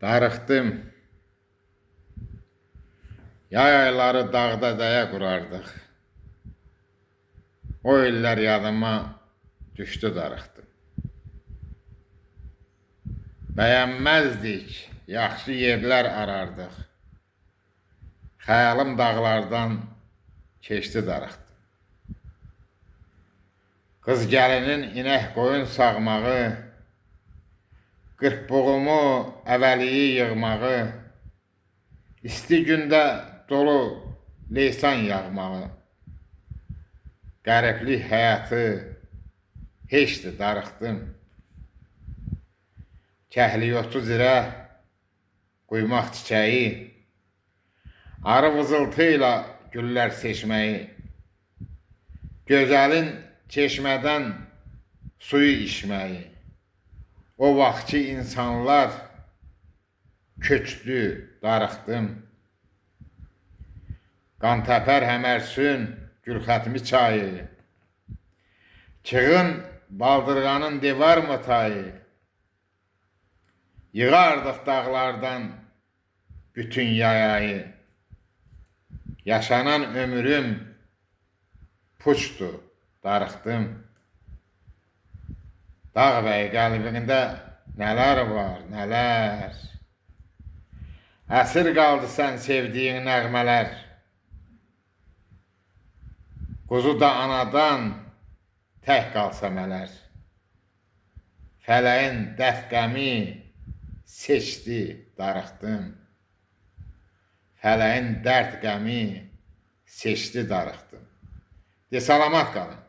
Darıxdım. Yay ayları dağda dəyə qurardıq. O illər yadıma düşdü, darıxdım. Bəyənməzdik, yaxşı yerlər arardıq. Xəyalım dağlardan keçdi, darıxdım. Qız gəlinin inək qoyun sağmağı, qırpbuğumu əvəliyi yığmağı, isti gündə dolu leysan yağmağı, qəriblik həyatı heçdir, darıxdım. Kəhliyotu zirə, quymaq çiçəyi, arı vızıltı ilə güllər seçməyi, gözəlin çeşmədən suyu içməyi, o vaxtki insanlar köçdü, darıxdım. Qantəpər Həmərsün, Gülxətmi çayı, Çığın baldırğanın divar mı tayı, yığardıq dağlardan bütün yayayı. Yaşanan ömrüm puçdu, darıxdım. Dağ bəyi qəlbində nələr var, nələr. Əsir qaldı sən sevdiyin nəğmələr. Quzu da anadan tək qalsa mələr. Fələyin dəf qəmi seçdi, darıxdım. Fələyin dərd qəmi seçdi, darıxdım. De salamat qalın.